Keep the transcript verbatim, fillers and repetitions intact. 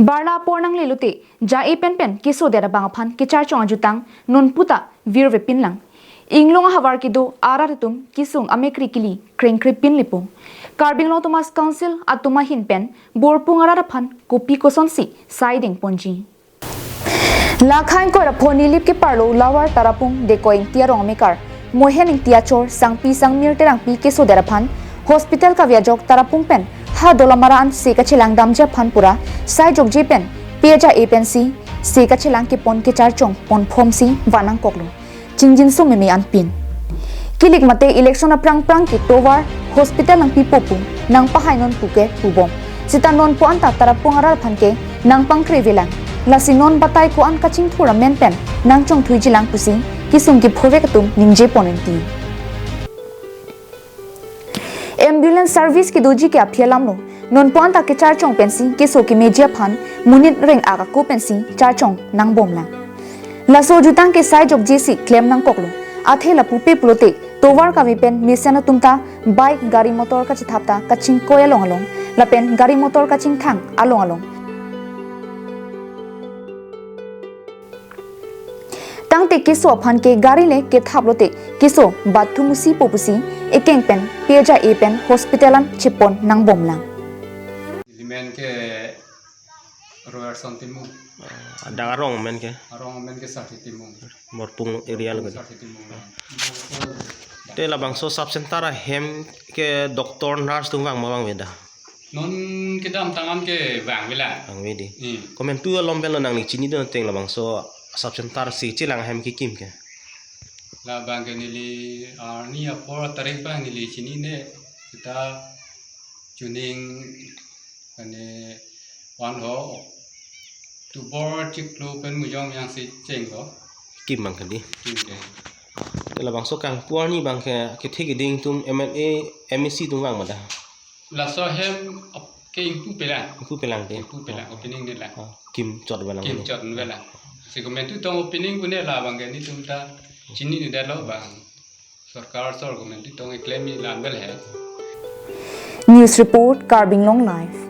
Barla apor nangle lote, ja-e pen pen keso det abang aphan kecharchong ajutang nonputa virvepinlang. Inglong ahavar kedo arat atum kesung amekri kili krengkrepin lepo. Karbi Anglong Autonomous Council atum ahin pen Borpung arat aphan kopi kosonsi saideng ponji. Lakha ingkoi ra pho Nilip keparlo Lower Tarapung Dekoi Ingti arong amekar Mohen Ingti achor Sangpi Sangmir Terangpi keso det aphan hospital kave ajok Tarapung pen ha Dolamara an se kachelang damji aphan pura sai jokje pen pe ja-e pensi se kachelang kepon kecharchong ponphomsi vannangkoklo. Chingjinso meme anpin. Kilik mate election aphrang phrang ke tovar hospital nangpipo pu nangpahai non pu ke pubom. Seta nonpu anta Tarapung arat aphan ke nangpangkrevelang. Lasi non batai ko-an kachingthur amen pen nangchongthuijilang pusi kesung kephovek atum ningje pon inti. Ambulance service kedoji ke aphi alamlo. Nonpu anta kecharchong pensi keso kemeji aphan monit reng-ak ako pensi charchong nangbomlang. Laso ajutang ke sai jokjesi klem nangkoklo. Athe lapu pe pulote tovar kave pen mesen atum ta bike gari motor kachethap ta kachingkoi along along lapen gari motor kachingthang along along. Tangte keso aphan ke gari le kethap lote keso bathu musi po pusi ekeng pen pe ja-e pen hospital an chepon nangbomlang. Neli men ke Royerson Timung. Adang arong men ke? Arong men ke Sarthi Timung. Borpung area lo ke? Sarthi Timung. Te labangso sub center ahem ke doctor nurse atum vang ma vangve da? Non kedamtang an ke vangvelang. Vangve di. Hmm. Komantu alom pen lo nangli chinidun ateng labangso sub center si chelang ahem kekim ke? Labang ke neli arni apor tarik abang neli chinine, kita chuning kane van ho October chiklo pen mujong yang si chenglo. Kim abang ke di. Kim ke. Te labangso kangpu arni abang ke kethe keding atum M L A, M A C atum vang ma da? Laso ahem ap-, ke ingpupelang. Ingpupelang te? Ingpupelang, opening nelang. Ah, kimchot avelang. Kimchot avelang. Si komantu tong opening pune labang ke nelitum ta chinine detlo bang. Sorkar sor komantu tong eklem ni lam bel he. News report, Karbi Anglong Live.